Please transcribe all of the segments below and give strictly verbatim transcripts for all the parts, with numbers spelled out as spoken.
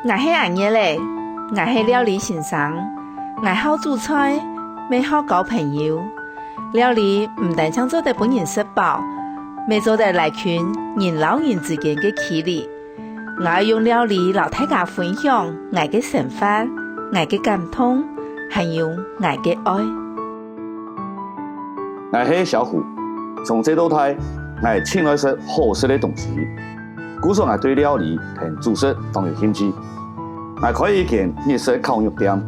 𠊎係阿月仔，𠊎係料理先生，𠊎好煮菜，乜好交朋友。料理毋單淨做得分人食飽，乜做得拉近人摎人之間个距離。 𠊎愛用料理摎大家分享𠊎个生活、𠊎个感動，還有𠊎个愛。𠊎係小虎，從細到大，𠊎盡愛食好食个東西，故所𠊎對料理同煮食當有興趣。𠊎開一間日式烤肉店，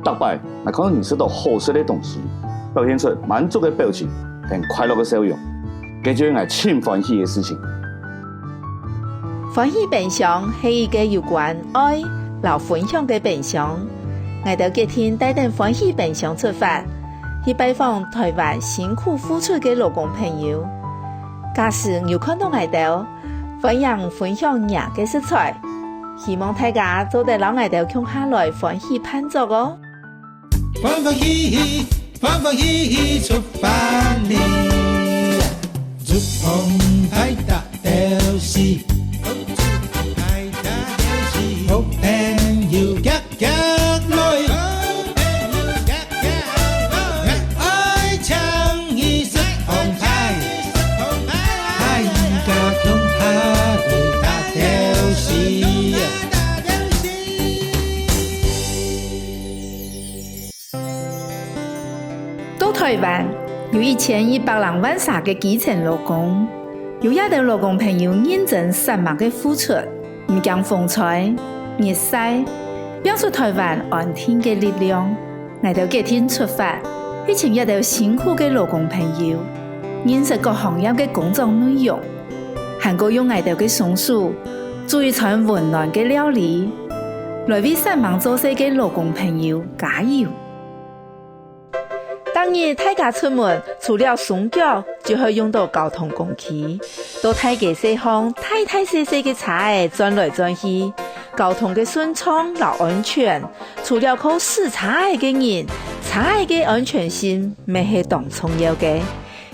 逐擺𠊎看到人食到好食个東西，表現出滿足个表情同快樂个笑容，這就係𠊎盡歡喜个事情。 歡喜冰箱係一個有關愛摎分享个冰箱。𠊎兜決定帶等歡喜冰箱出發，去拜訪臺灣辛苦付出个勞工朋友。假使你有看到𠊎兜，歡迎分享若个食材，希望大家做得摎𠊎兜共下來歡喜辦桌哦！ 歡歡喜喜，歡歡喜喜出發哩，竹筒大大兜時，好朋友遽遽來，愛請你食紅菜，大家共下來大兜時。 到臺灣，有一千一百零萬儕个基層勞工，有這兜勞工朋友認真煞猛个付出，毋驚風吹、日曬，拚出臺灣安定个力量。𠊎兜決定出發，去尋這兜辛苦个勞工朋友，認識各行業个工作內容，還過用𠊎兜个雙手，煮一餐溫暖个料理，來為煞猛做事个勞工朋友加油。 逐日大家出門，除了雙腳，就會用到交通工具。到大街小巷，大大細細个車仔轉來轉去，交通个順暢摎安全，除了靠駛車仔个人，車仔个安全性乜係當重要个。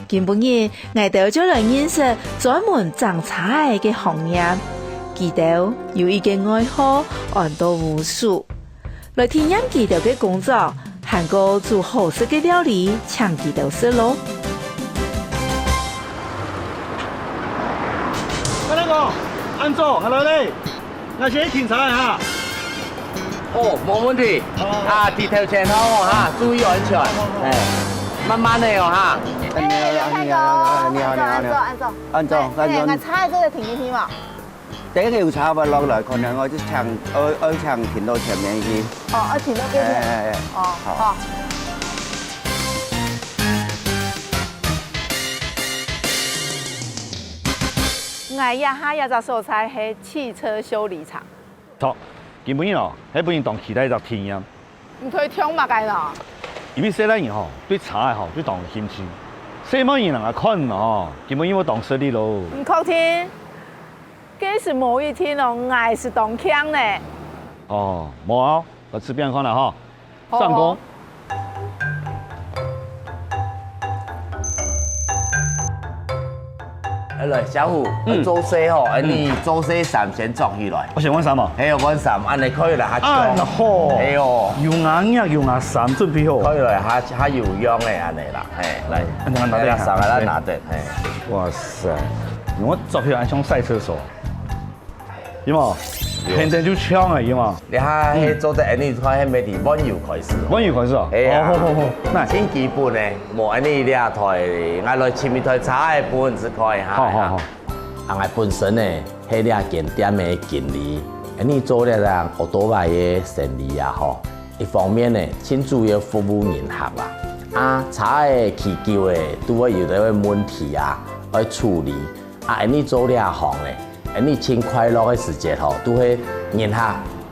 今晡日，𠊎兜就來認識專門整車仔个行業。佢兜有一個愛好，安到烏手。 來體驗佢兜个工作，還過煮好食个料理請佢兜食囉。大哥，恁早，𠊎來咧，𠊎先去停車哈。哦，無問題。啊，在頭前吼哈，注意安全。哎，慢慢的哦哈。你好，你好，你好，你好，你好。恁早，恁早。哎，哎，𠊎車仔做得停進去無？ 等下有車會落來，可能𠊎就請，愛，愛請停到前面去。哦，愛停到對面。哎，哎，哎，哦，好。好。𠊎這下這隻所在係汽車修理廠。著，今晡日哦，係分人當期待一隻體驗。 你可以聽麼个呢？因為細倈人吼，對車仔吼，就當有興趣。細妹人啊，看吼，根本就會當食力咯。你確定？該係無一定哦，𠊎係當慶呢。哦，無啊，𠊎試看看啦吼。好，上工。好。 哎，來，小虎，嗯。做事吼，哎，嗯。你做事衫先著起來。我先換衫哦。嘿，換衫，恁呢可以來較啊，那好。哎喲。有𠊎熱，有𠊎衫準備好。可以來較，較有用的恁呢啦，嘿，來，恁呢，恁呢，來，來，衫來拿等，嘿。哇塞，我著起來像賽車手。 有無？有。現在就像啊，有無？你看，嗯。該做得恁呢，看，該乜係換油開始哦。換油開始哦？係啊。哦，好，好，好。那。真基本呢，無恁呢這台，𠊎來尋一台車仔分你試看一下。好，好，好。啊，𠊎本身呢，係這間店个經理，恁呢做這個奧多拜个生理啊，吼。一方面呢，盡主要服務人客啦。啊，車仔騎久了，都會有兜問題啊，愛處理。 啊，恁呢做這行呢，恁呢盡快樂个時節吼，都係人客，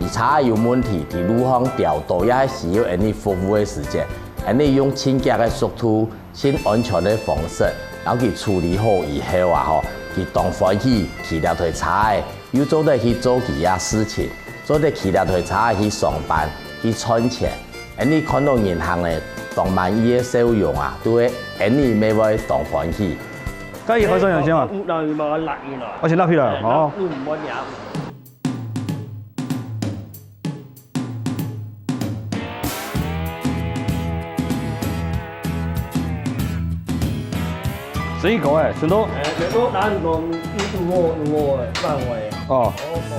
佢車仔有問題，在路項掉倒，也係需要恁呢服務个時節，恁呢用盡遽个速度、盡安全个方式，摎佢處理好以後啊吼，佢當歡喜，騎這台車仔，又做得去做佢个事情，做得騎這台車仔去上班，去賺錢。 恁呢看到人客呢，當滿意个笑容啊，都係恁呢乜會當歡喜。該一開始樣先啊？嗯，那你慢慢拉起來。我先拉起來，哎，哦。那，嗯，我拿。所以講欸，順道。欸，就講咱講有有無有無个範圍。哦，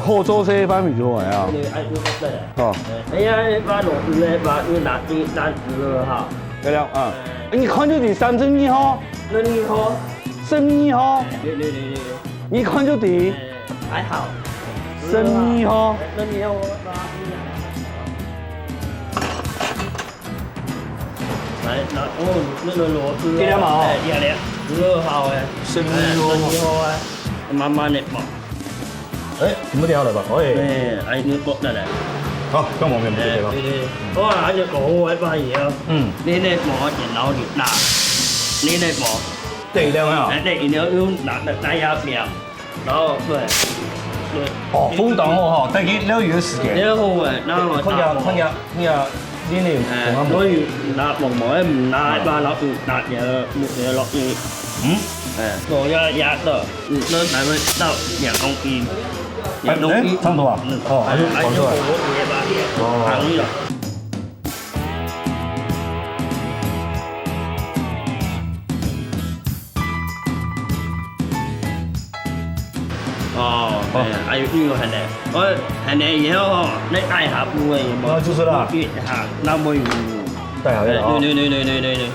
好做事个範圍就好个啊。你愛有个啊。哦。哎呀，把螺絲个把有拿去咱煮了哈。對了啊。你看就知三十二號。十二號。十二號。對對對對。你看就知。還好。十二號。十二號。 來，那哦，那個螺絲哦，一粒嘛哦。哎，一粒，十二號哎，十二號。哎，十二號哎，慢慢的嘛。哎，全部掉了吧？哎。哎，哎，你剝下來。好，放旁邊，不哎，對吧？對對，哇，還有狗會扮演哦。嗯。你那剝，然後你拿，你那剝。對，對，對。哎，對，你要用拿，拿，拿一下表。 然後，對，對。哦，風擋好吼，但係落雨个時間。你好誒，那我看見，看見，看見，你呢？哎，所以拿毛毛个，拿一把，然後拿你个木條落去。嗯？哎，我要壓到，嗯，那才會到兩公斤。兩公斤。哎，差不多啊。嗯，哦，還是哎，跑出來。哎，哦。可以了。 哦，哦。哎，還有有很呢，我很呢以後吼，那愛下部位有沒有？那就是啦。一下，那麼有。戴好了哦。哎，對對對對對對對。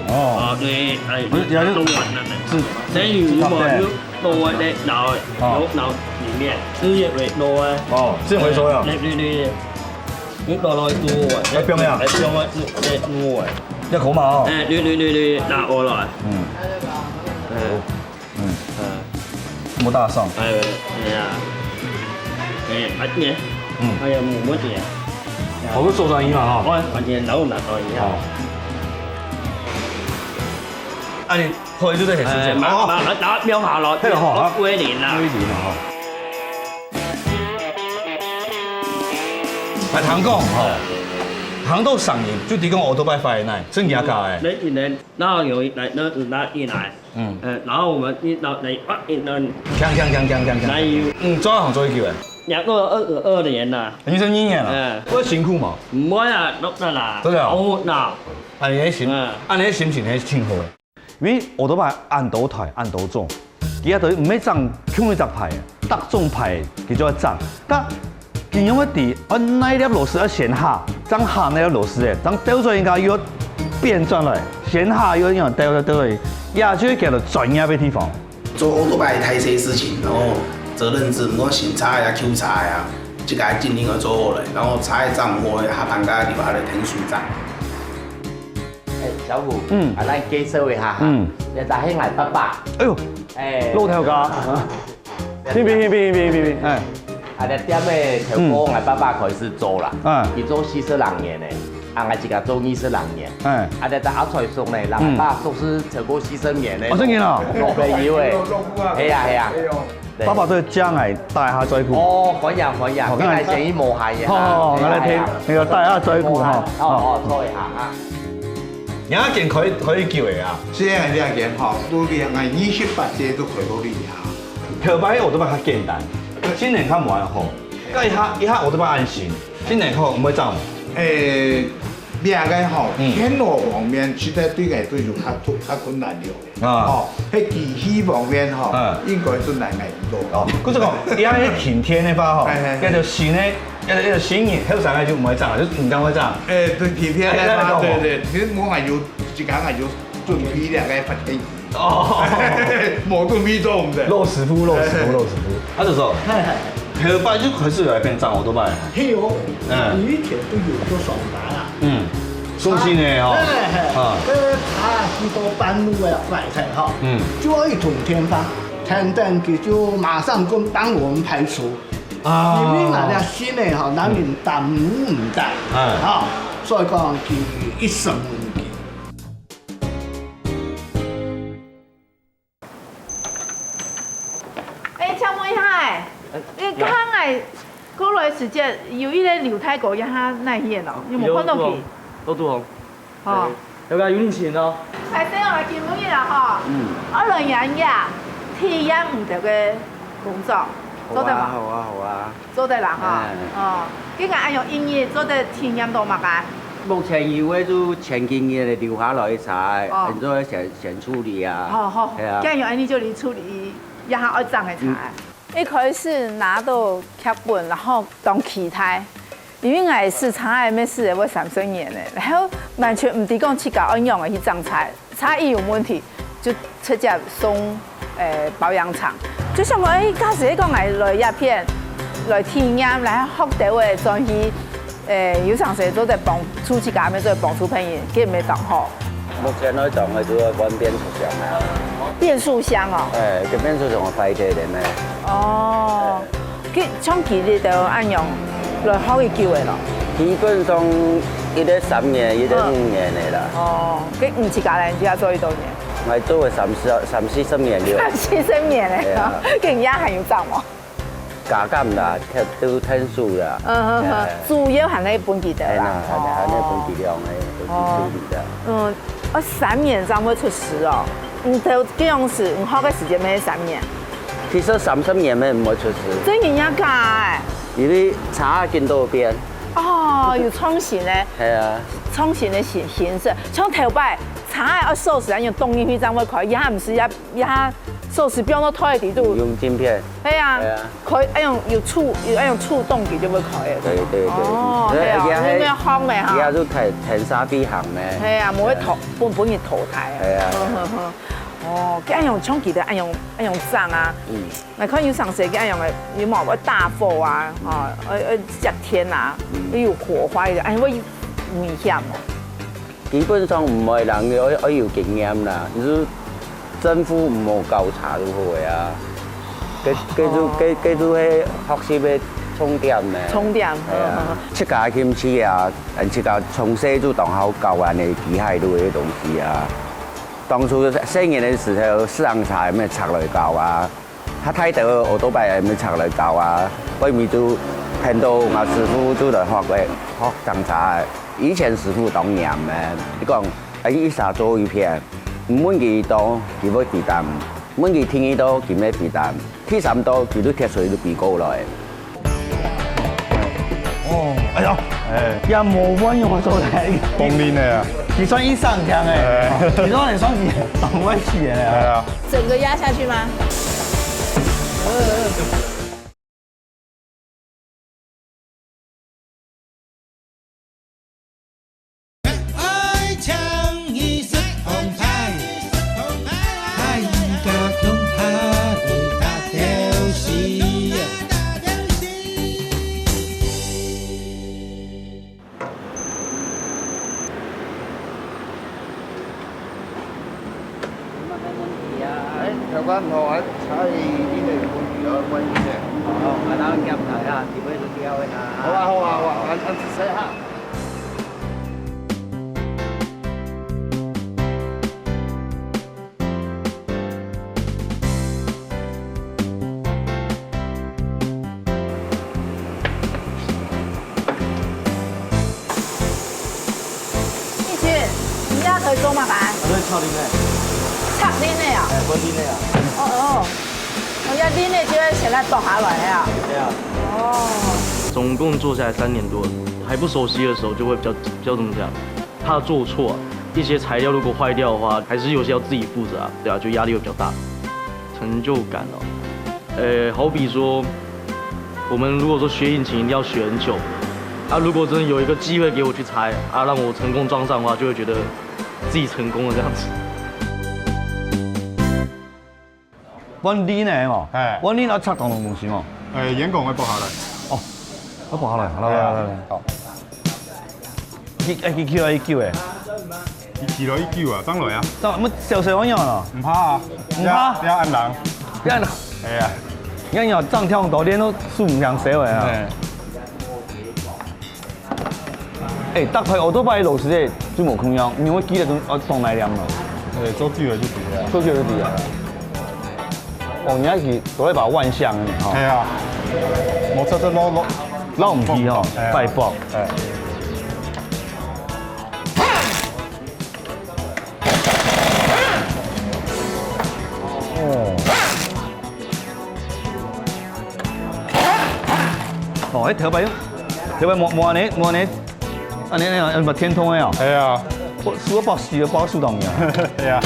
哦。哦，對，哎，不是，要是都完了的。是，所以有沒有，是差不多。有都完的，然後，哦。有，然後裡面，是也會都啊。哦，是回收的。對對對對。 你倒落去煮啊，哎，不用了。哎，不用啊，煮，哎，煮啊。要口码哦。哎，對，對，對，對，拿過來。嗯。哎。嗯。哎。這麼大上。哎，哎呀。哎，啊，你。嗯。哎呀，沒問題啊。我不是做生意嘛，哈。我反正老拿到一樣。哦。啊，你後來就在很時間。哎，嘛，哦。嘛，然後沒有好了，這個好啊。歸零了。歸零了哈。 啊，聽講吼，行到上癮，就提供奧多拜發現呢，真假假的？那一人，然後有一台車子拉進來，嗯。呃，然後我們遇到那一，啊，一人，锵锵锵锵锵锵。哪有？嗯，做行做幾久了？兩個二十二年了。二十二年了，嗯。會辛苦嗎？毋會啊，攏得啦。真的哦？哦，那，啊，你的心，嗯。啊，你的心情還是挺好的。 因為奧多拜恁多台、恁多種，佢也等於毋係爭共一隻牌，逐種牌佢就愛爭。但佢仰會知，哦，哪一粒螺絲愛先下，正下哪粒螺絲誒，正倒轉應該又愛變轉來，先下又愛仰倒倒倒來，也就係佢个專業个地方。做奧多拜大細事情，然後責任制，毋過新車呀、舊車呀，這個盡量愛做好來，然後車仔正毋好，下班該地方來天數長。 哎，小虎，嗯。啊，咱介紹一下哈。嗯。這就係𠊎爸爸。哎喲，哎，老頭家。別別別別別別別，哎。啊，這店个頭哥，嗯。𠊎爸爸開始做啦。嗯。佢做四十零年个，啊，𠊎自家做二十零年。嗯。啊，這隻阿財叔呢，𠊎爸叔係超過四十年个。哦，真个哦。老朋友誒。係啊，係啊。 對。爸爸對，將來大家再顧。哦，歡迎歡迎，好，該來，今日生意無閒呀。好好好，來來聽，哎呀，那個大家再顧哈。哦哦，坐一下哈。你那間開開久了啊？是啊，這間吼，都兩个二十八歲都開到這啊。頭擺奧多拜較簡單，今年較無恁好。該一下一下奧多拜恁新，今年好毋會漲無？誒，這個吼，嗯。電腦方面，實在對𠊎對就較較困難了。 啊。哦，該機器方面吼，嗯。應該係難難做。哦，故所講，你愛該停電个話吼，嘿嘿嘿。該就新个，該就該就新人，後生个就毋會爭，就毋敢會爭。誒，對，停電个話，哎，那個吼。對對，其實𠊎還有，自家還有準備兩個發電機。哦。無準備做毋得。老師傅，老師傅，老師傅。啊，就說，嘿嘿。 頭擺就開始有來變爭奧多拜。係哦，嗯。以前都有做上班啊。嗯，送信个吼。哎，哎，啊。這个爬幾多半路个壞忒吼，嗯。就愛一通電話，聽等佢就馬上跟幫我們排除。啊。因為人家新个吼，難免耽誤毋得，嗯。吼，所以講佢一生問題。 哎，請問一下，哎，哎，你看哎，過來時節有一個劉大哥，一下哪去了？有無看到佢？有，有，有。哦。哎，有个有人請哦。歹勢哦，今晡日啊吼，嗯。二輪洋呀，體驗毋到个工作，做得嗎？好啊，好啊，好啊。做得啦哈。哎。哦，今日恁樣一日做得體驗到麼个？目前有个就前幾年个留下來个菜，哦。你做先，先處理啊。好，好，係啊。既然有恁樣就來處理，這下愛種个菜。嗯。一開始拿到劇本，然後當期待，因為𠊎試茶个，乜試了會三四年了，然後完全毋知講自家愛仰仔去種菜。 茶葉有問題，就直接送，呃，保養廠。就想講，欸，假使講𠊎來這片，來體驗，來學到个轉去，欸，有成時做得幫助自家，乜做得幫助別人，該毋係當好。目前來講，𠊎主要換變速箱啊。變速箱哦。欸，就變速箱个壞忒了咩？哦。 佢像佢這兜恁樣來學幾久个咯？基本上一個三年，一個五年个啦。哦，佢你自家來，你自家做幾多年？𠊎做个三四，三四十年了。三四十年个，係啊。佢也還有種無？加減啦，都，都看數啦。嗯，嗯，嗯，係。主要還係分佢兜啦。係啦，還係，還係分佢兜个，分佢處理个。哦。嗯，啊，三年正會出師哦。你頭這樣子，你學个時間乜係三年？ 其實三十年乜毋會出師。真个也假个？因為茶緊多變。哦，有創新个。係啊。創新个形，形式，像頭擺茶个愛鎖匙，恁樣動入去正會開，這下毋係，這，這下鎖匙放到袋底肚。用晶片。係啊。係啊。可以，愛用，有觸，有愛用觸動佢就會開个。對，對，對。哦，對，係啊，而且還，你沒有學沒哈？而且就天，天煞飛行咩？係啊，無會淘，係啊。分，分人淘汰啊。係啊。呵，呵，呵。哦，該恁樣長期个，恁樣，恁樣長啊。嗯。 𠊎看有成時个恁樣个，有無會大火啊，吼，愛，愛接電啊，嗯。愛有火花个，哎，會有危險哦。基本上毋會啦，愛，愛有經驗啦，就是政府毋好搞差就好个啊。該，該就，哦。該，該就係學習个重點呢。重點，係啊，嗯，嗯。自家興趣啊，自家從細就當好搞恁樣機械類个東西啊。當初細人个時候，四行車乜拆來搞啊。 較大兜个奧多拜乜拆來搞啊，後尾就看到𠊎師傅就來學个，學整車个。以前師傅當嚴个，佢講，哎，一儕做一片，毋問佢到，佢會負擔；問佢第二到，佢乜負擔；第三到，佢就提水就飛過來。 哦，哎呀，哎，也無換用做來。當靈个啊。佢算一上強哎，哎。佢算，你算佢當會起个哎。哎呀。整個壓下去嗎？哎，頭擺毋好，哎，差一點點問題，要問一下。哦，啊，然後檢查一下，幾位都幾位啊？好啊，好啊，好啊，恁，恁仔細哈。 義群，你這台做麼个？啊，這係插鈴个。插鈴个啊？哎，換鈴个啊。哦，哦。哦，這鈴个就愛先來拔下來啊。對啊。哦。總共做下來三年多，還不熟悉的時候就會比較，比較怎麼講？ 怕做錯啊，一些材料如果壞掉的話，還是有些要自己負責啊，對啊，就壓力會比較大。成就感哦，呃，好比說，我們如果說學引擎一定要學很久，啊，如果真的有一個機會給我去拆，啊，讓我成功裝上的話，就會覺得自己成功了這樣子。 換鈴个哦，哎。換鈴愛插當多東西哦。哎，圓管愛拔下來。哦，愛拔下來，來，來，來，來。好。一，哎，一球啊，一球哎。一球咯，一球啊，上來啊。上，我們小小玩意咯。毋怕啊。毋怕。不要，不要按人。不要按人。哎呀。你看你哦，這樣跳很多，連都輸毋贏誰哎啊。哎。 哎，逐台奧多拜个螺絲个就無共樣，你會記得講，哦，當哪粒無？哎，做久了就知了。做久就知了。哦，你還係做一把萬向个呢，吼。係啊，無錯，這撈撈。撈毋去吼，哎呀。拜拜。哎。哦。 哦，哎，頭擺用，頭擺摸，摸呢，摸呢。恁樣，恁樣，恁樣，天通个哦。係啊。我，我包死了，包死當然。係啊。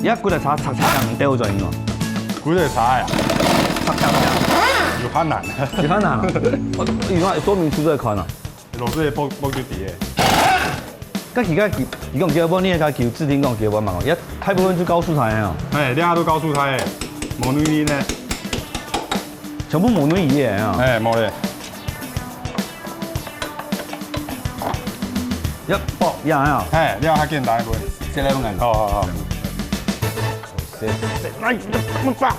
你看骨頭差，差，差，差，對我轉音哦。骨頭差呀。差，差，差。有較難。有較難哦。我，你看說明書在看啊。老師也報，報就底耶。該其他，你講幾多分，你也該求指定講幾多分嘛？也大部分就高速台哦。哎，兩下都高速台耶，無內力呢。全部無內力耶啊。哎，無咧。 一爆一樣啊。嘿，你要較簡單一分。先來問看。好，好，好。來，來，來。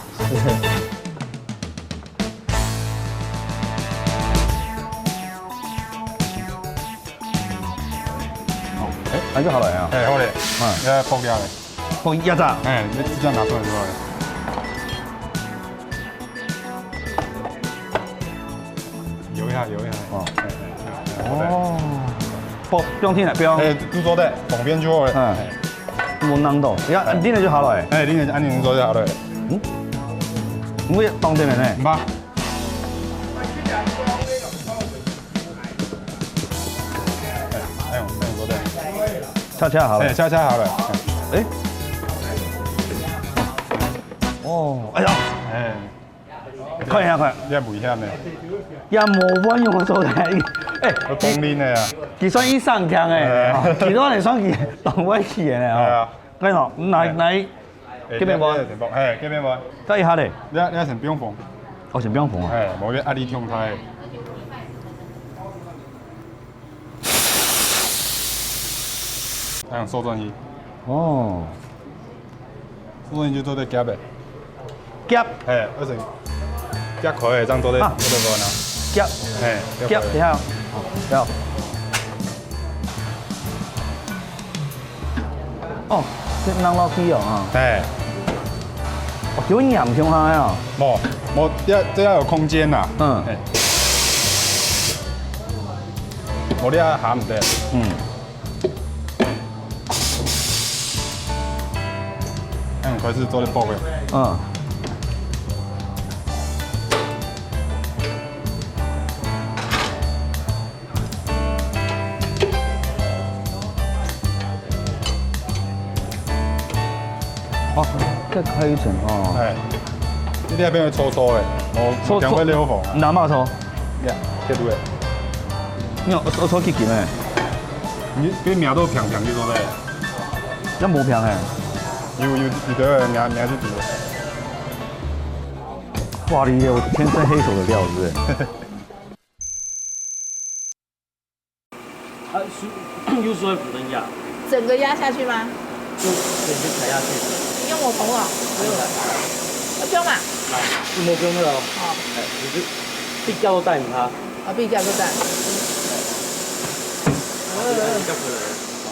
好，哎，那就好了呀。哎，好嘞。嗯。要爆掉嘞。爆一下子啊。哎，你這樣拿出來就好了。 搖一下，搖一下。哦。哎，哎，哎，好嘞。哦。不，不用聽了，不用。哎，就做得，旁邊就好了。嗯。哎。無難度，你看，哎。定了就好了，哎。哎，定了，按呢做就好了。嗯？我也當定了呢。毋怕。哎，哎，這樣做得。恰恰好了。哎，恰恰好了。哎。哦，哎呀。哎。 看一下看。你也危險呢。也無法用做來。哎，有功能的啊。佢算一上強哎，哎。哦，佢都還算佢當會去的呢，哦。哎呀。看哦，來，哎。來，哎，這邊無。你，你先放，哎，這邊無。再一下嘞。你，你先不用放。哦，先不用放啊。哎，無，你壓力忒大。哎，收轉去。哦。 所以就做得夾个。夾。嘿，而且夾開个，這樣做得，啊。做得穩啊。夾。嘿，夾開个。夾，等下。好，哦，這弄落去哦，哈。嘿。哦，有黏上下呀。無，無，這，這要有空間吶。嗯。嘿。無你還含毋得。嗯。 嗯，開始做得爆了。嗯。哦，再開一層哦。哎，這邊會粗粗的，哦，粗，可能會漏風啊。粗，拿嘛粗。呀，對不對？你有，粗，粗，粗，輕輕的。你，你面都平平就做得。 這無平欸。有，有，有的人，你還，你還是比。哇，你有天生黑手的料，是不是？啊，手，右手扶等一下。整個壓下去嗎？就，對，就踩下去。你用我捧哦。可以了。要不用嘛？來，你莫用了哦。好。哎，你就比較帶你他。啊，比較帶。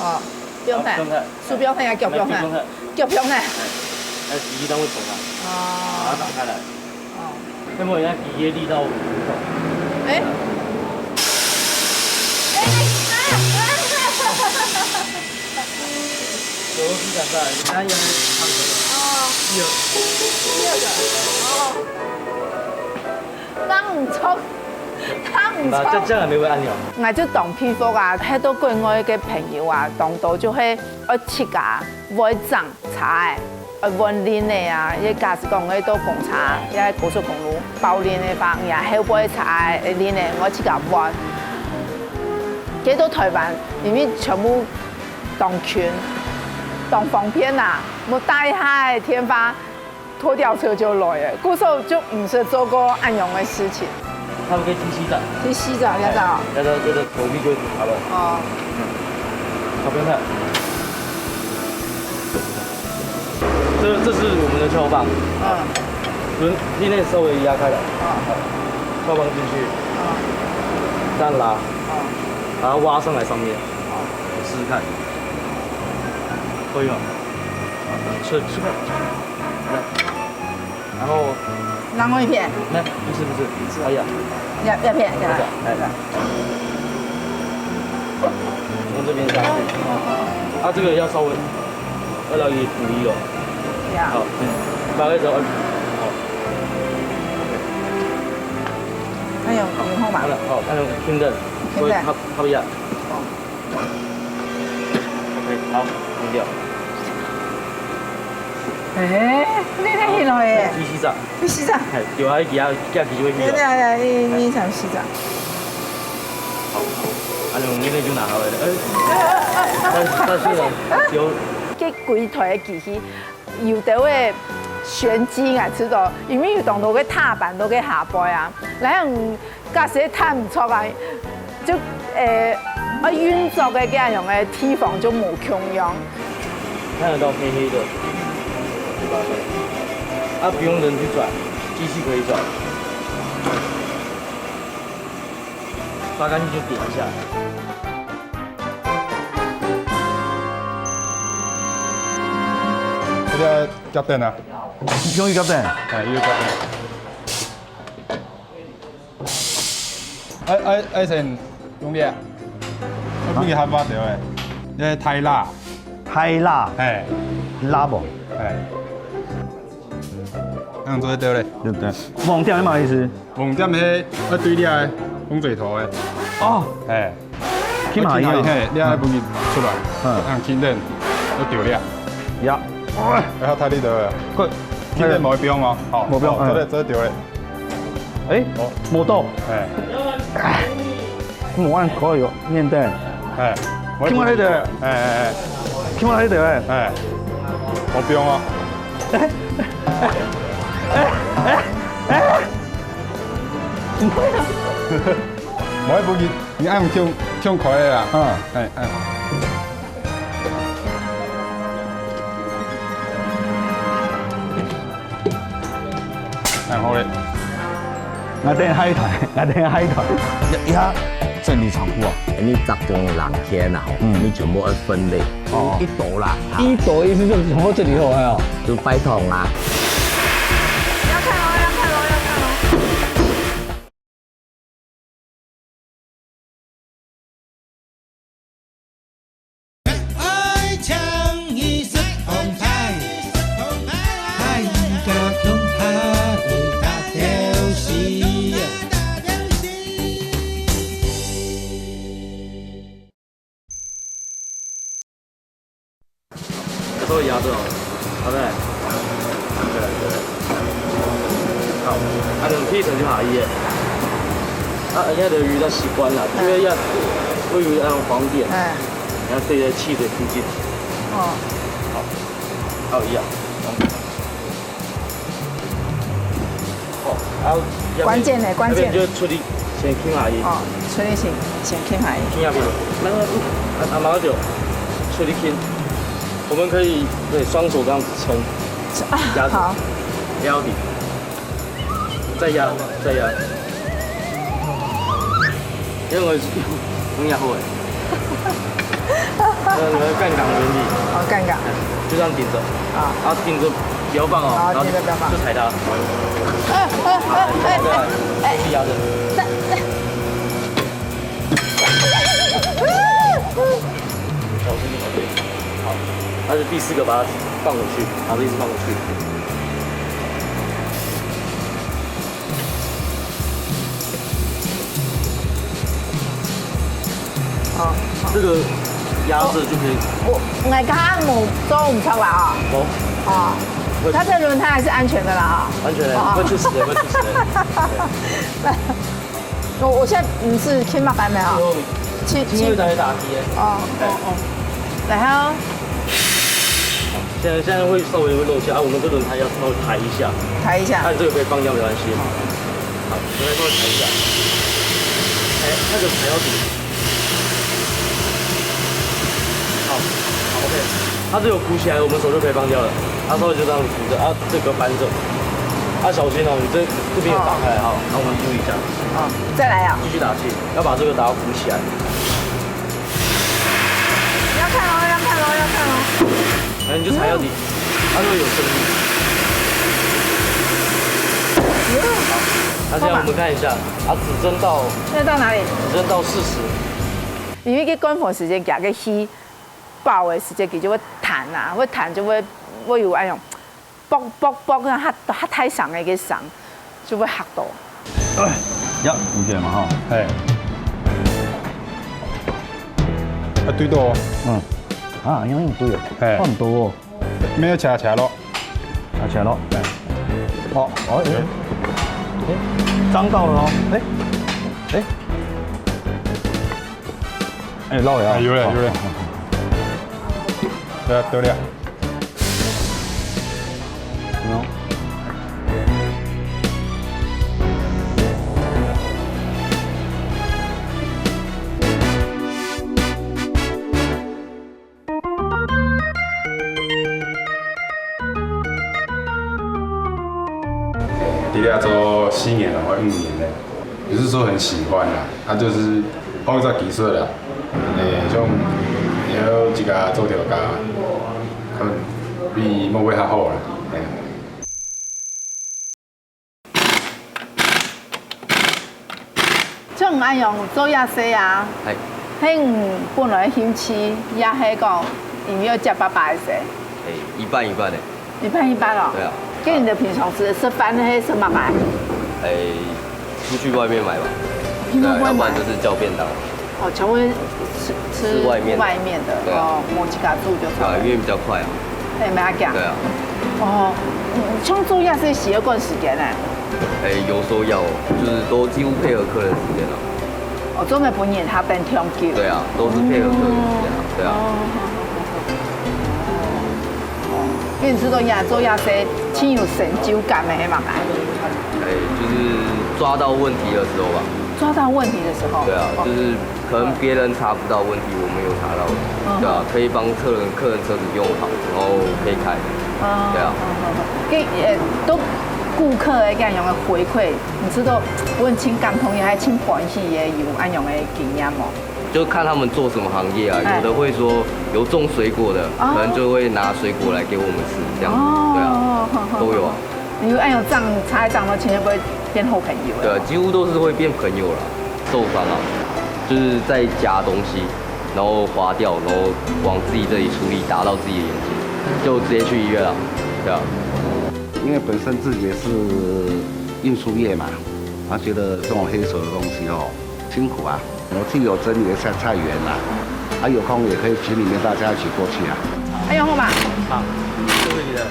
哦，不用帶。好，不用帶。 手放下，腳放下，腳放下。哎，哎，第一档會動啊，哦。把它打開來。哦。要不然人家第一力道會動。哎。哎，哎，哎。手是想在，你看有没有看到？哦。有。第二个，哦。 當毋著，當毋著。啊，這，這樣也沒有按鈕。𠊎就當佩服啊，該兜國外个朋友啊，當多就係愛自家會整車仔，愛換輪仔啊。也假使講愛到公車，也高速公路包輪仔話，也後背車仔輪仔愛自家換。該到臺灣，因為全部當近，當方便啊，無打一下个電話， 拖吊車就來了，故所就毋識做過恁樣个事情。他們可以踢西掌。踢西掌，要知道。哎，要知道，要知道，手臂就會好了。哦。嗯。好，不用看。這，這是我們的撬棒。嗯。輪，力量稍微壓開來。嗯。撬棒進去。嗯。這樣拉。嗯。把它挖上來上面。嗯。試試看。可以嗎？ 出，出來。然後，另外一片。那，不是，不是，哎呀，要，要片，要片。哎，從這邊下去。啊，這個要稍微，要讓你補一哦。要。好，嗯，大概只要二十，好。哎呦，很厚嘛。好了，好，那就平等。所以現在。合，合一下。OK，好，用掉。哎，你太厲害耶！第四隻。第四隻。哎，有啊，一下，一下就會去了。对对对，一、二、三、四隻。好，好，啊，你那个就拿好了。哎，但是，但是呢，有。这柜台的机器 有兜个玄机啊，知道，因为有當多个踏板都个下背啊，然後假使踏毋著啊，就，呃，愛運作个這樣个地方就無共樣。看得到黑黑的，啊，不用人去转，机器可以转。 刷干净就点一下。这个夹等啊。用一个等。哎，一个夹等。哎，哎，哎，先用力啊。我比你还发条哎。那太辣。太辣。哎。辣不？哎。 恁樣做得對咧。對不對？網店係麼个意思？網店係愛對你个風水頭个。哦，哎，起碼一樣。嘿，你愛分佢出來，嗯，恁樣輕點，愛對咧。呀，哎，較大力个，過，輕點無必要哦，好，無必要，好，做得，嗯，做得對咧。哎，哦，無到，哎，無按可以哦，面對，哎，聽我來的，哎哎哎，聽我來的，哎，無必要哦。 無愛分佢，你愛用，用開个啊。嗯。哎，哎。然後咧？𠊎等海苔，𠊎等海苔。呀，呀，整理倉庫啊。你集中人天啊，嗯，你全部愛分類。 哦，一朵啦，哈。一朵意思就是從這裡頭，哎喲。就拜託啊。要看哦，要看哦，要看哦。愛請你食紅牌，愛加強他的大條絲。 稍微壓著哦，好，再來。好，啊，兩屜就下去了。啊，人家的魚較習慣了，因為要，我以為要黃點，哎。你要對在汽水附近。哦。好，好，一樣。 哦，啊，關鍵呢，關鍵。那邊就出力，先輕下去。哦，出力先，先輕下去。輕下去，那個，啊，啊，馬上就出力輕。我們可以，對，雙手這樣子衝，啊，壓著，好。壓到底，再壓，再壓。 因為我是，很壓迫欸。呃，那個槓桿原理。哦，槓桿。哎，就這樣頂著。啊。然後頂著不要放哦，好，然後就，頂著不要放。就踩它。哎，哎，哎，哎，哎，哎。繼續壓著。小心一點。好，那就第四個把它放回去，然後一直放回去。 哦，好。這個壓著就可以。哦，我，𠊎剛剛沒做，毋著啦啊。哦。哦，會。它這輪胎還是安全的啦啊。安全的，哦。會出事的，會出事的。對。我，我現在，嗯，是輕慢還沒有？有。輕，輕。輕微打一打擊耶。哦，哦，哦。然後？ 現在，現在會稍微會漏氣啊，我們這輪胎要稍微抬一下，抬一下。但這個可以放掉，沒關係。好，輪胎稍微抬一下。哎，那個踩到底。好，好，OK。它這有鼓起來，我們手就可以放掉了。它稍微就這樣子扶著，啊，這個扳著。啊，小心哦，你這，這邊有打開來哈，那我們注意一下。好，再來啊。繼續打氣，要把這個打到鼓起來。 要看哦，要看哦，要看哦。哎，你就踩到底，它就會有聲音。好，那現在我們看一下，啊，指針到，那到哪裡？指針到四十。因為佢關火時間，佢个氣爆个時間，佢就會彈啊，會彈就會，會有那種 啵啵啵，那較，較大聲个个聲，就會嚇到。呀，有點嘛吼。嘿。啊，對到哦。嗯，啊，樣樣對哦，哎很多哦，沒有卡卡咯。拿起來咯。哦，哦，哎，哎，張到了哦，哎，哎，哎，落了啊，哎有了有了好好好對啊，對了。有没有在這做四年了，快五年了，不是說很喜歡啦，他就是學一隻技術啦，哎，像也有一個做調教，可能比某位較好啦，哎。像恁樣做夜市啊，係係你本來興趣，也係講因為愛接爸爸个事，哎，一半一半的。一半一半咯。對啊。跟你的平常時食飯係食麼个？哎，出去外面買吧。去外面買对啊，要不然就是叫便当。哦，全部是吃吃吃外面的外面的对啊哦，自家煮就对啊，好了因。为比较快啊。哎，没要讲。对啊。哦，嗯，像做夜市需要趕時間呢。哎，有时候要哦，就是都几乎配合客人时间了。哦，专门分人下班抢救。对啊，都是配合客人时间啊。对啊。哦，好好好好。哦，因为你知道呀，做夜市挺有成就感的，系嘛？哎，就是抓到问题的时候吧。抓到问题的时候。对啊，哦就是可能别人查不到问题，我们有查到。嗯对啊，可以帮客人客人车子用好，然后可以开。啊对啊。好好好。给呃，都顾客的这样的回馈，你知道，我很挺感动，也还挺欢喜，也有恁样的经验哦。就看他们做什么行业啊，哎有的会说有种水果的，哦可能就会拿水果来给我们吃，这样子。对啊，哦，好好好都有啊。你有哎呦，这样茶叶长到今天不会变好朋友？对啊，几乎都是会变朋友了。受伤啊，就是在夹东西，然后滑掉，然后往自己这里出力，打到自己的眼睛，就直接去医院了。对啊。因为本身自己也是运输业嘛，他觉得这种黑手的东西哦，辛苦啊。我自己有整理一下菜园啦，啊，有空也可以群里面大家一起过去啊。哎呦，好嘛。好，谢谢你的。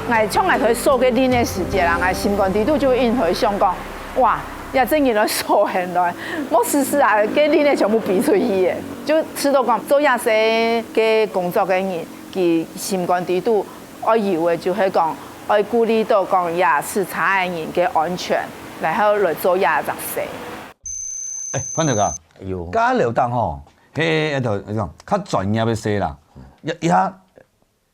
哎，从来可以说个恁个时节啦，哎，心肝底肚就会硬会想讲，哇，也真人来说很来，莫试试啊，给恁个全部比出去耶，就知道讲做夜市个工作个人，佢心肝底肚 愛有个就係講，愛顧慮到講夜市茶个人个安全，然後來做夜市。哎，潘大哥，有，加了當吼，嘿，一頭一種較專業个事啦，一一下，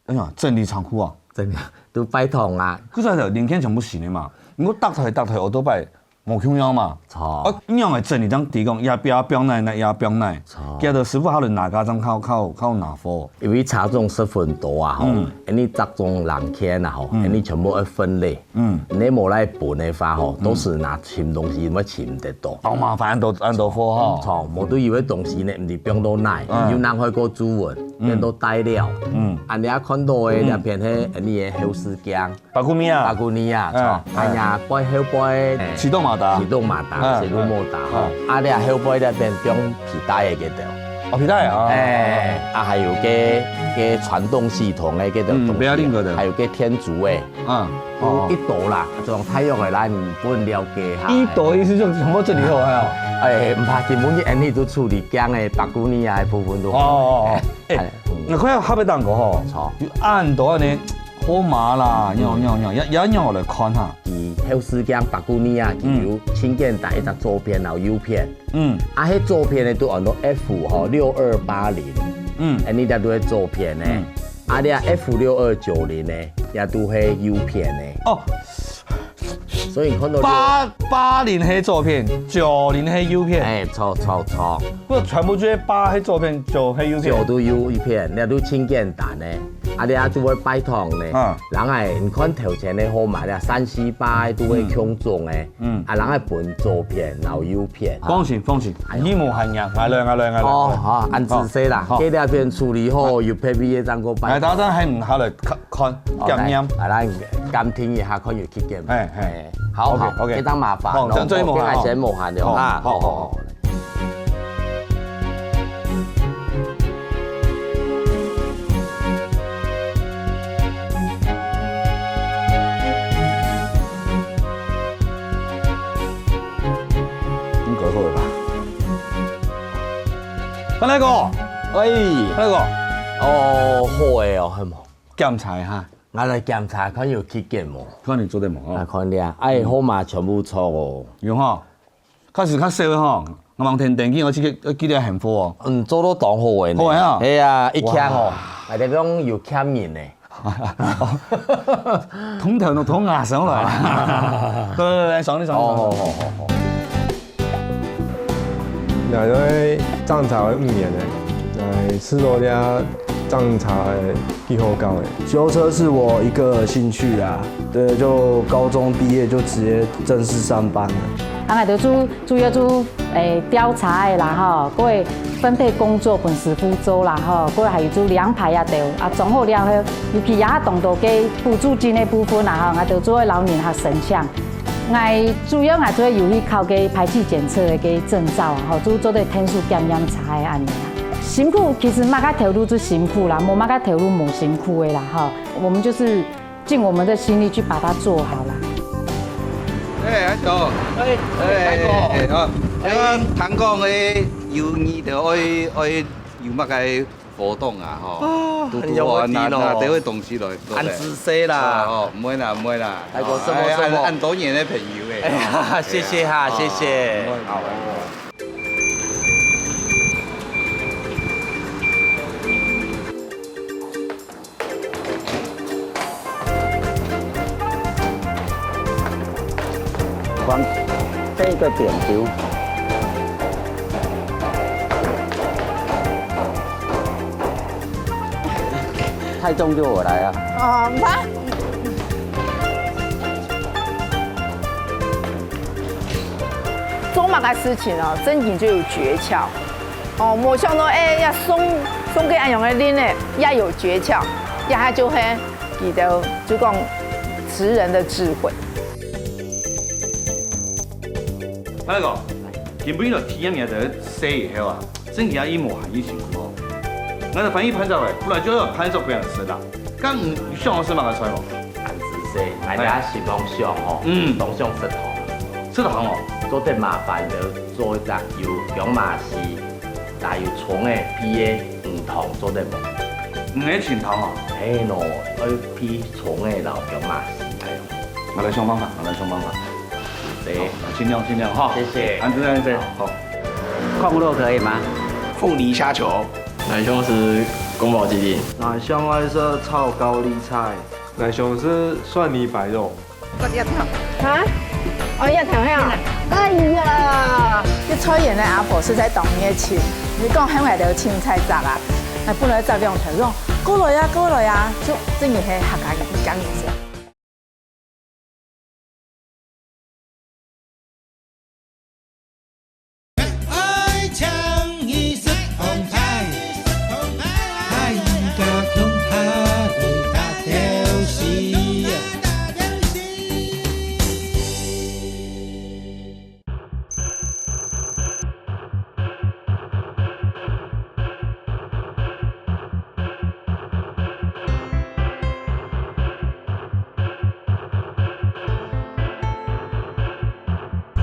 哎呀，整理倉庫啊，真个都拜託啊，佢就係零件全部新个嘛，毋過搭台搭台我都擺無共樣嘛，錯哦，樣个整理張提供，也不要放哪，那也不要哪，錯叫到師傅下來拿家張靠靠靠拿貨，因為茶種十分多啊吼嗯，你集中冷圈啊吼，嗯你全部要分類，嗯，你無來分个話吼，到時拿尋東西，會尋得到。當麻煩，恁多恁多貨吼，錯，無對有个東西呢，毋知放到哪，嗯有人開過煮穩，變到帶料。嗯，啊，你也看到个兩片係你个後視鏡，巴古米啊，巴古尼啊，嗯錯，哎呀，背後背，啟動馬達啟動馬達，嗯啟動馬達吼，啊，你後背那邊放皮帶个个頭。哦，皮帶啊，哎，啊，還有个个傳動系統个个个嗯東西，不要另个的還有个天竺个，嗯，有一朵啦，這種太陽个啦，你不能了解哈。一朵意思就全部整理好啊，哎，毋怕緊，本日恁呢都處理驚个巴古尼亞个部分都哦哦哦，哎哎，你看下背當个吼，錯有恁多呢，好麻啦，樣樣樣，也也讓我來看哈，佢後視鏡巴古尼亞，佢有前景打一隻左片，然後右片。嗯啊，迄左片呢都安到 F 吼六二八零，嗯哎，你這都係左片呢。嗯啊，你啊 F 六二九零呢，也都係右片呢。哦，所以你看到八八零係左片，九零係右片，哎，錯錯錯，不過全部就係八係左片，九係右片。就都右片，你都前景打呢。啊，你啊就會拜託呢。啊人哎，你看頭前个號碼，你啊三四八都會共中哎。嗯啊，人哎分左片，然後右片。放心放心，你無閒呀，來來來來來。哦，好，恁仔細啦，好這兩片處理好，有配備个正過拜託。來，大家還毋好來看看檢驗。來，來，咱監聽一下，看有幾件。哎哎哎，好 OK，好， OK 非常麻煩。好，這樣最麻煩我這下先無閒了好啊。好好好。阿來哥，喂，阿來哥，哦，好个哦，係無？檢查一下，𠊎來檢查看有缺角無？看你做得無？啊，看你啊，哎，號碼全部錯哦。有吼，確實較少吼，𠊎望天天見，𠊎記得，𠊎記得幸福哦。嗯，做到當好个呢。好个啊。係啊，一欠哦，哇，𠊎就講有欠人呢。 通頭都通牙上來。對對對，爽利爽利。哦，好好好好。𠊎在掌茶有五年了，來試著這掌茶个幾好搞个。修車是我一個興趣啊，對，就高中畢業就直接正式上班了。啊，𠊎就主主要做，誒，調查个啦吼，過會分配工作分師傅做啦吼，過會還有做量牌啊兜，啊，裝好了後，尤其也當多个補助金个部分啦吼，𠊎就做个摎人客申請。𠊎主要𠊎做个有去考个排氣檢測个个證照啊吼，就做得天數檢驗差个恁呢啊。辛苦，其實麼个頭路就辛苦啦，無麼个頭路無辛苦个啦吼。我們就是 盡我們的心力去把它做好啦。哎，阿哥，哎，哎，哎，好，哎，聽講，哎，有你兜愛，愛有麼个活動啊，吼？哦，堵堵好，拿，很有問題咯。拿這位東西來，過來。恁仔細啦。哦，毋會啦，毋會啦。哎，我什麼，哎，什麼？恁，恁多年个朋友，哎。哎呀，謝謝哈，哎呀，謝謝。哦，毋會，毋會。好。 往這個點丟。太重就我來啊。哦，你看。做麼个事情哦，正經就有訣竅。 哦，無想到，哎，也送，送个恁樣个令呢，也有訣竅，這下就係佢兜就講職人的智慧。阿來哥，今晡日來體驗你兜洗以後啊，真正也無閒去辛苦哦。𠊎兜番薯番石螺，本來就愛番石螺分人食啦，該你想愛食麼个菜無？恁仔細，𠊎這下心中想吼，嗯，當想食堂。食堂哦？做得麻煩你做一隻有薑嫲絲， 還有蔥仔配个魚湯做得無？魚个清湯哦。係喏，愛配蔥仔摎薑嫲絲。哎喲，𠊎來想辦法，𠊎來想辦法。對。好，盡量盡量哈。謝謝。恁仔恁仔，好。炕肉可以嗎？鳳梨蝦球。𠊎想食宮保雞丁。𠊎想愛食炒高麗菜。𠊎想食蒜泥白肉。 啊？哦，這條係啊？哎呀，這菜園个阿婆實在當熱情。你講喊𠊎兜清採摘啊，𠊎本來摘兩條，講過來啊，過來啊，就真个係客家人，客家人食。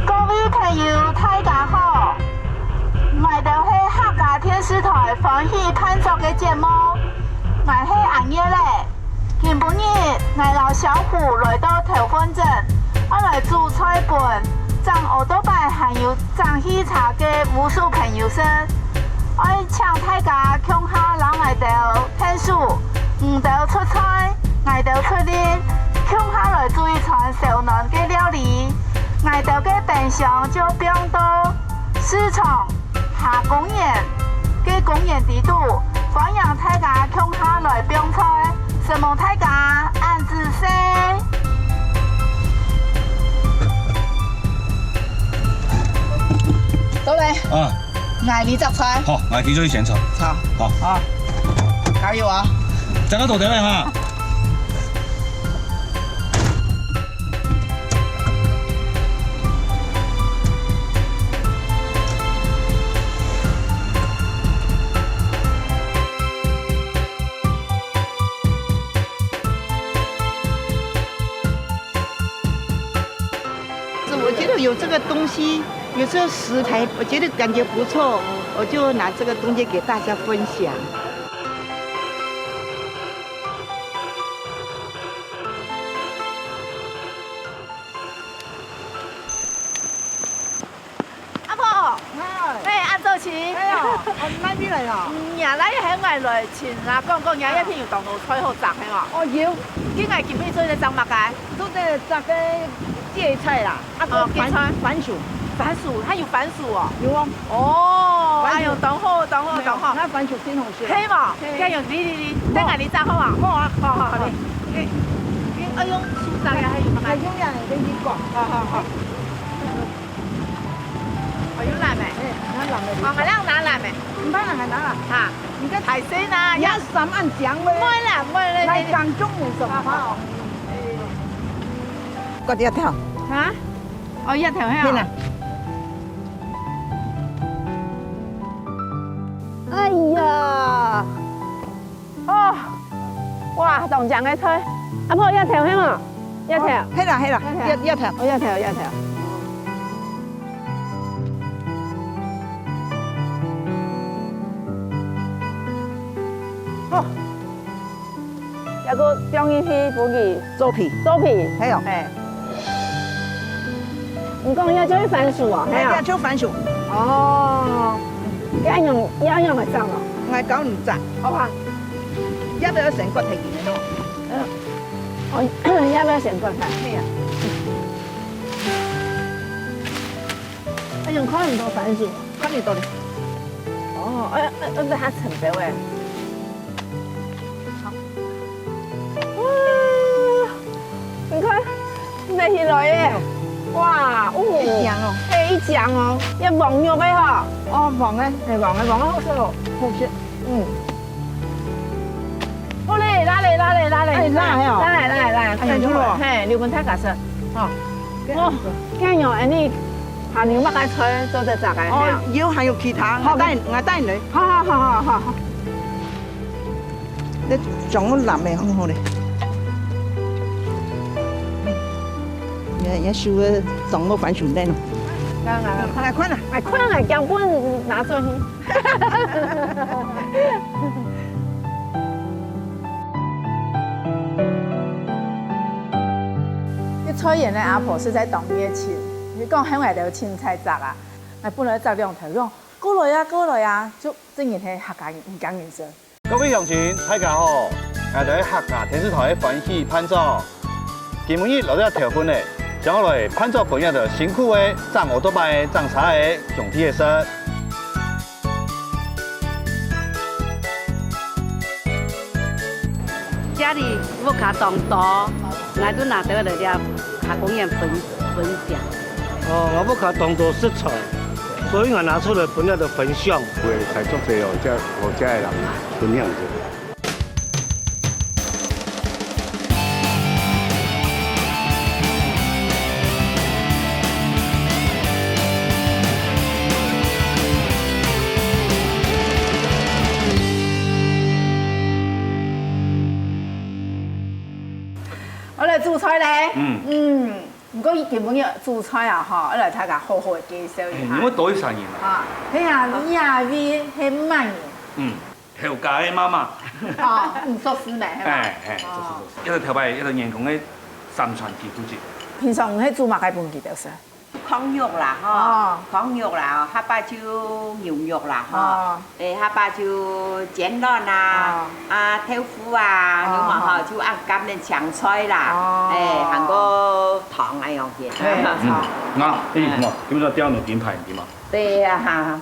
各位朋友，大家好！𠊎兜係客家電視台歡喜辦桌个節目，𠊎係阿月仔。今晡日，𠊎摎小虎來到頭份鎮，愛來煮菜分整奧多拜還有 整汽車个無數朋友食。愛請大家共下摎𠊎兜𢯭手，你兜出菜，𠊎兜出力，共下來煮一餐燒暖个料理。𠊎兜个冰箱就放到市場下公園个公園底肚，歡迎大家共下來放菜，承蒙大家，恁仔細。 到咧。啊。𠊎來摘菜。好，𠊎去做先炒。好。好。啊。加油啊！摘个多點仔哈。 我觉得有这个东西，有这个食材，我觉得感觉不错。我就拿这个东西给大家分享。阿婆，哎。哎，恁早起。哎呀，哦，哪位來啊？嗯呀，來係𠊎來尋阿公，講若一片有當多菜好摘，係無？哦，有。今日今日做得摘麼个？做得摘个芥菜啦，啊，哦，跟番，芥菜。番薯。番薯，還有番薯哦。有哦。哦，番薯。哎喲，當好，當好，當好。那番薯真好食。係無？係。該用你，你，你，等下你摘好無？好啊。好，好，好，你，你，你愛用手摘呀，還有麼个？用這樣跟你講。好，好，好。 哦，有籃咩？哎，拿籃个。哦，還愛拿籃咩？毋怕啦，還拿啦。哈，你个大細啦，你要三暗講咩？毋會啦，毋會啦，來，你講中文什麼？好，好。割一條。哈？哦，一條係啊。天哪！哎呀！ 哦，哇，當靚个菜。阿婆，這條係無？這條。哦，係啦，係啦，這條。這，這條。哦，這條，這條。哦。這个放入去，分佢做皮。做皮。係哦。係。 你講這就係番薯哦，係啊。這就番薯。哦，這樣，這樣會長哦。𠊎教你摘。好啊。這个愛先割忒佢个哦。嗯。哦，這个愛先割忒。係啊。哎喲，看毋到番薯。看毋到咧。哦，哎，哎，哎，這下成包哎。 哇，你看，拿起來耶！哇，哦，一靚哦。係，一靚哦，這黃肉个吼。哦，黃个。係，黃个，黃个好食哦。好食。嗯。好咧，拿咧，拿咧，拿咧。哎，拿咧哦。拿咧，拿咧，拿咧。哎，有哦。係，留分大家食。哦。哇，恁樣，恁樣，還有麼个菜做得摘个？哦，有，還有其他，好，𠊎帶，𠊎帶你來。好，好，好，好，好。 你將个籃仔放好咧。你，你手个裝个番薯袋咯。來，來，來，快來，快來。哎，快來，將棍拿轉去。這菜園个阿婆實在當熱情，你講喊𠊎兜清採摘啊，𠊎本來摘兩條，講過來啊，過來啊，就真个係客家人，客家人生。 各位鄉親，大家好！𠊎兜係客家電視台个歡喜伴長。今晡日來到這條份呢，想愛來伴手分這兜辛苦个、掌奧多拜、掌車个兄弟仔食。這裡屋下當多，𠊎都拿兜來這下公園分，分享。哦，𠊎屋下當多食材，所以𠊎拿出來分這兜分享。 會採作者哦，遮，哦，遮个人分享一下。𠊎來煮菜咧。嗯。嗯，毋過今晡日煮菜啊，吼，愛來大家好好介紹一下。哎，你會多一儕人啊？啊，係啊，你啊，你係麼人？嗯。 頭家个媽媽。哦，嗯，做師妹，係吧？哎，哎，做師，哦。做師。這兜頭擺，這兜員工个三餐佢負責。平常你係煮麼个分佢兜食？炕肉啦，吼。哦。炕肉啦，吼，下擺就牛肉啦，吼。哦。哎，下擺就煎卵啊，哦。啊，豆腐啊，哦。有無，吼，就恁簡單青菜啦，哦。哎，還過湯恁樣个。哎，嗯，哦。啊，哎，喏，今朝釣到金牌，對嗎？對呀，哈。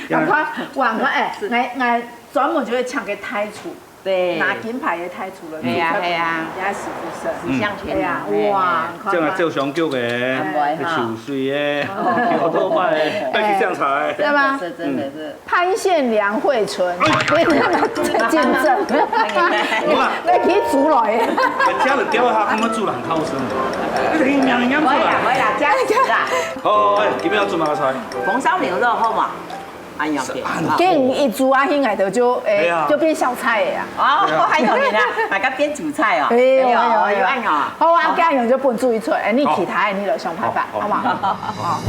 還看，還看，哎，𠊎，𠊎專門就會請个大廚，對。拿金牌个大廚來煮菜，係啊，係啊。也係不是？四香甜啊，哎呀，哇，哎。你看看。這樣啊，照相局个，哎。秋水个，哦。有多擺个，哎。愛去上菜。對吧？是，真的是。潘縣梁慧純，哎。競爭。哇。那可以煮了耶。哎，這樣子釣一下，看看煮得很好吃。哎，明明煮了。會啦，會啦，這樣子啦。好，哎，你們要煮麼个菜？紅燒牛肉好嗎？ 恁樣个。是恁樣。哦。見一煮啊，佢𠊎兜就，哎，哎呀。就變小菜个啊。哦，對啊。還有你呢，大家變主菜哦。哎呦，哎呦，哎呦。哎呦，恁樣啊。好啊，好。恁樣就分煮一出，哎，你其他的你來想辦法，好，好，好。好不好？好。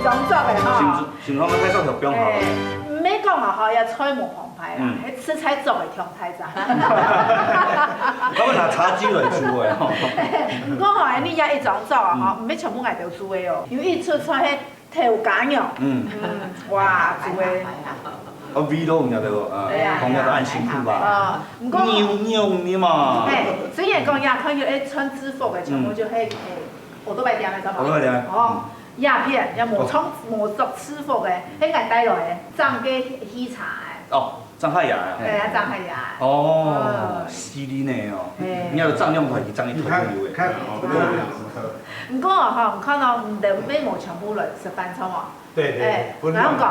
工作个吼。心心肝个大石頭放下來。欸，毋免講啊吼，也菜無豐沛啦，嗯。係食材做个強大咋。我們拿茶几來煮个吼。毋過吼，你也一張桌啊吼，嗯。毋免全部𠊎兜煮个哦，有一出菜係豆乾肉。嗯。嗯，哇，煮个。哦，味道毋曉得哦，啊，對啊，講起來都恁辛苦吧？啊，毋過牛牛的嘛。嘿，雖然講也可以，欸，穿制服个全部就係，嗯。欸，奧多拜店个，知道嗎？奧多拜店。哦。 鴉片，也無穿，無著制服个，該𠊎帶來个，裝該喜茶个。哦，裝海牙个。哎呀，裝海牙个。哦，嗯。失禮呢哦。嘿。你愛裝兩台，佢裝一台都有个。看，看，哦，毋過吼，你看到你兜乜無全部來食飯著無？對，對，哎，分量。然後講，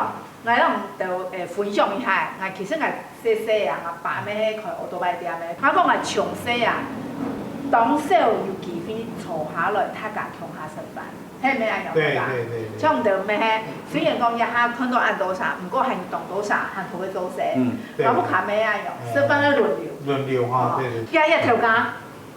𠊎摎你兜，誒，分享一下，𠊎其實𠊎細細啊，𠊎爸乜係開奧多拜店个。𠊎講𠊎從細啊，當少有機會坐下來，大家共下食飯，係毋係恁樣？對，對，對，對。像你兜乜係，雖然講這下看到恁多儕，毋過還有當多儕還可以做事。嗯，對。𠊎屋下乜恁樣，嗯。食飯愛輪流。輪流哈，哦，對，對。這，這頭家， 啊。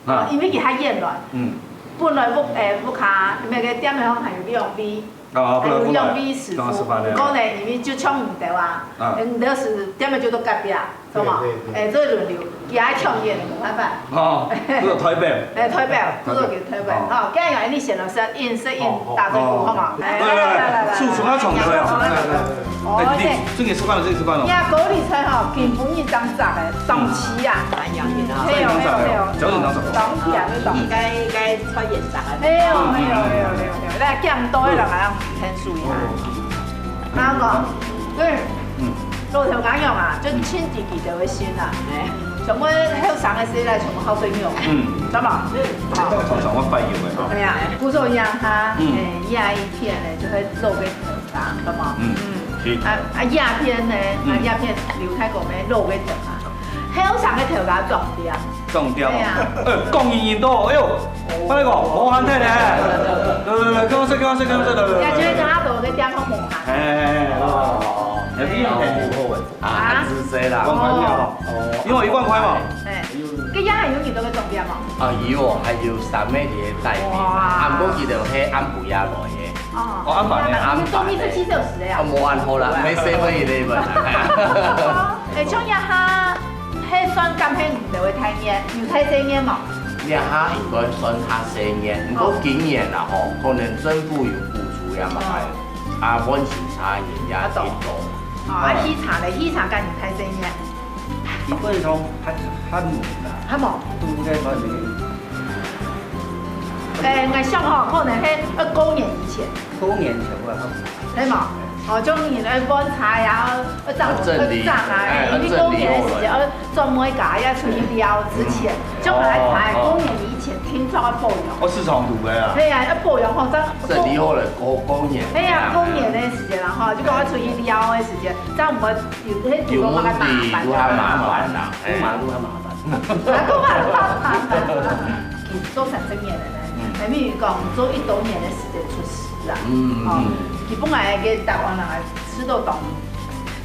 哦，因為佢較遠來。嗯。本來屋，誒，屋下，該个店个方還有兩位，哦，還有兩位師傅。本來屋下，剛剛示範个。毋過呢，因為就像你兜啊，啊。嗯，你兜係店个就在隔壁啊，對無？對，對，對。誒，所以輪流，佢還較遠，無辦法。哦，這個台北。誒，台北，這個台北，哦。哦，這樣你先來先應，先應，哦，哦。打招呼，好無？哦。來，來，來，來，來。叔叔，他從哪位啊？來，來，來。 哦，哎，弟弟，OK。正經食飯了，正經食飯了。呀，高麗菜吼，今晡日正摘个，當鮮啊。哎呀，你呢？對哦，對哦，對哦。腳趾當什麼？當甜的當。應該，應該穿眼霜啊。哎喲，哎喲，哎喲，哎喲，哎喲，來，這樣都會讓人很注意啊。嗯。然後講，對，嗯。老頭家娘啊，就親自記得會心啊。哎。全部後生个時代，全部好朋友。嗯。知道嗎？好。常常會拜友的哈。對啊，故所一樣哈，嗯。哎，這一片呢，就會落个 啊，懂無？嗯，嗯。是。啊，啊，鴉片呢？嗯。啊，鴉片留太久沒落个等啊。後生个頭家重點。重點哦。對啊。呃，講人人多，哎喲，我來講，無閒忒呢。來來來，跟我說，跟我說，跟我說，來來來。感覺他都在電話門口。哎，哎，哎，哎，哦，哦，哦，哎，你有看過我？啊，啊？很仔細啦。哦，哦。因為一萬塊嘛。哎，這也還有幾多个重點哦？啊，有哦，還有三个在該邊，哇。啊，毋過佢兜係暗晡夜來个。 哦，哦，暗晡呢？暗晡呢。中間係幾小時个啊？啊，無恁好啦，無seven eleven啊。哎，像這下，係算敢係你兜个大人，有大細人無？這下應該算較細人，毋過今年啦吼，可能政府有補助也嘛，哦。啊，換新茶人也幾多。哦，啊，喜茶咧，喜茶敢有大細人？ 基本上還，還無啦。還無？都在外面。誒，𠊎想吼，可能係，呃，過年以前。過年前會好。係無？哦，就人愛搬茶呀，愛裝，愛整理。愛裝啊，哎，因為過年个時節，愛整理好了。愛專門家要出去尞之前，嗯。就本來茶哦，哦。過年以前，定著愛保養。哦，市場肚个啊。係啊，愛保養吼，這樣整理好了，過，過年。係啊，過年个時節啦，吼，就講愛出去尞个時節，這樣毋會 有，該堵著較麻煩。有問題，堵較麻煩啦，哎。堵馬路較麻煩。啊，堵馬路較麻煩。其實做三十年了呢，嗯。還沒有講做一多年个時間出事啊。嗯，嗯，哦，嗯。佢本來个答案啊，試著當，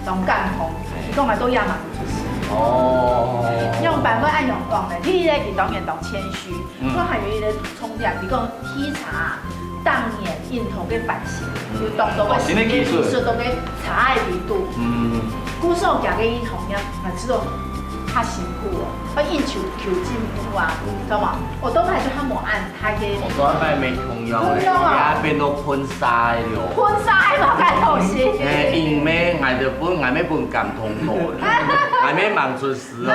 當感動，哎。佢講啊，做野蠻出事。哦。用白話恁樣講呢，第一个，佢當然當謙虛， 嗯。我還有一個重點，比如講喜茶啊，當年印度个翻新，嗯。有當多个哦，新个技術。新个技術，當个茶个味道。嗯。故所行个一行呀，嘛知道較辛苦哦，愛應酬求進步啊，嗯。知道嗎？我都還就還無恁大个。我都還沒共樣欸，共樣啊。也變到噴砂个了。噴砂還無該東西。哎，因為𠊎就分，𠊎也分感動到了，𠊎也忙出 事哦，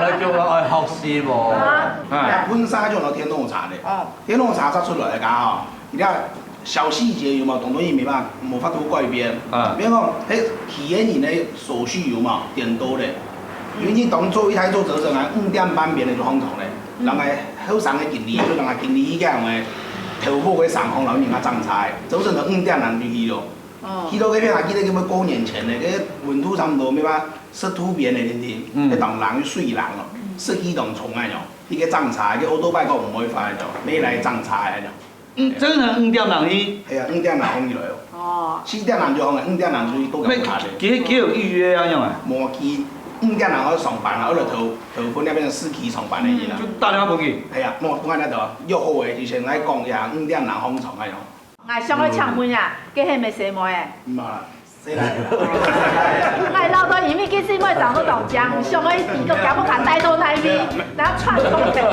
恁樣叫我愛學習哦。啊。哎。噴砂就拿電腦查咧，哦。電腦查查出來个哦，你看小細節有無？當多人沒辦法，無法度改變。嗯。比如講，嘿，體驗營个手續有無？顛倒咧，因為你當做一台做折紙啊，五點半變个就放糖咧，嗯。人个後生个經理，就人个經理去講个，頭部个上行，然後人家裝菜，折紙到五點人就去咯。 哦。去到該片啊，記得該過年前呢，該溫度差毋多，咩吧，十度邊个天氣，嗯。該當冷，水冷哦，嗯。濕氣當重啊喲。該个裝茶，該奧多拜講毋會壞喲，愛來裝茶个喲。嗯，真个五點人去？係啊，五點人放起來哦。哦。四點人就放了，五點人就去到該，該，佢，佢有預約啊，樣啊？無，佢五點人愛上班啊，愛來頭，頭份該片市區上班个人啊。就打電話過去。係啊，無，無看得到，約好个，以前來講呀，五點人放床啊喲。𠊎想愛請問啊，該係毋係細妹仔？毋係，細倈仔。𠊎老早因為佢細妹長到當靚，想愛知講敢無敢帶到哪位，然後傳宗接代。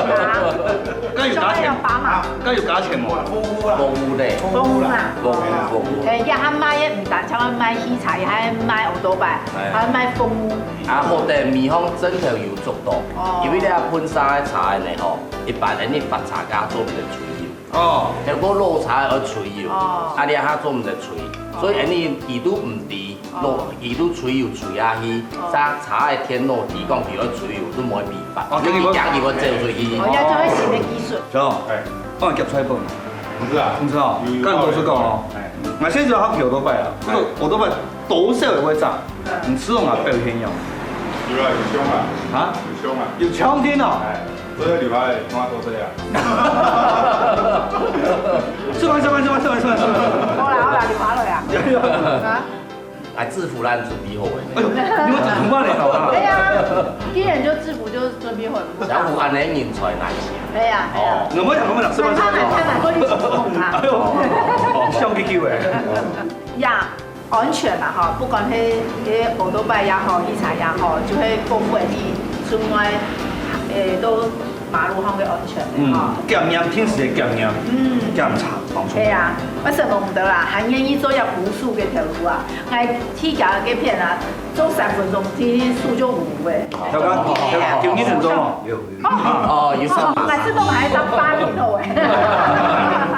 該有加錢？想愛有爸媽。該有加錢無？服務啦。服務咧。服務啦。服務，服務。誒，也還賣个，毋單淨愛賣汽車，也還賣奧多拜，哎。還賣服務。啊，好得米芳真頭有做到，哦。因為你啊，噴砂个車呢吼，一般人你發車架做毋得吹油。 哦。結果老車愛吹油，哦。啊，你還做毋得吹，哦。所以恁呢佢都毋知，哦。老，佢都吹油吹下去，哦。車，車个電腦佢講佢愛吹油，都無辦法，哦，因為佢驚佢會走出去。哦，要做个新个技術。知道？哎。幫你夾出來一本。毋係啊。毋係哦，有，有，跟你老實講哦，哎。𠊎先生學騎奧多拜啊，哎。奧多拜多少也會炸，你知道我表現樣？有啊，有衝啊。啊？有衝啊。有衝勁哦。哎。 所以留下來，看多少啊？出來，出來，出來，出來，出來，出來。好啦，好啦，留下來啊。有，有。啊？哎，制服咱準備好了。哎喲，你們準備好了啊？對啊，既然就制服就準備好了，不是啊？小虎恁呢人才難請。對啊，對啊。哦。我們講，我們講，是吧？他們，他們會一起弄他。哎喲，像Q Q哎。呀。 安全啦吼，不管係，係奧多拜也好，汽車也好，就係保護你出外，誒，到馬路項个安全个吼。嗯，檢驗，定時个檢驗，嗯。檢查，防撞。係啊，𠊎承蒙毋得啦，還願意做一步數个頭路啊，𠊎去行个片啊，做三分鐘，天天手就烏烏个。剛剛，剛剛，九分鐘哦。 哦，有上馬。哦，還係講還係當八零後哎。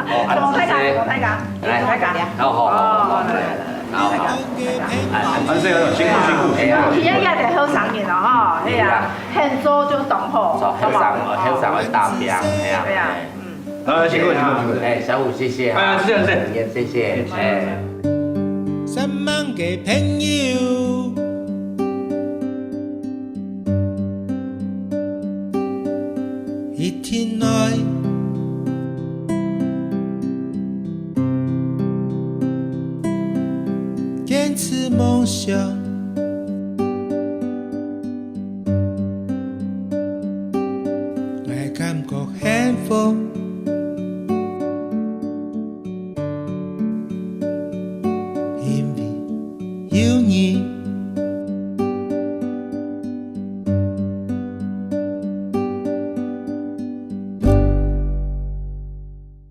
哦，啊，莫太講，莫太講，來，莫太講。好，好，好，好，哦，來，來，來，好，好。來，來，來。哎，哎，哎，這個辛苦，辛苦，辛苦。今天也得後生人了哈，哎呀，很做就懂吼，走，後生，好不好？後生會打拼，哎呀，對啊，哎。嗯。來，辛苦，辛苦，辛苦。哎，小虎，謝謝哈。哎，謝謝，謝謝。謝謝，哎。三萬个朋友。 一定愛堅持夢想。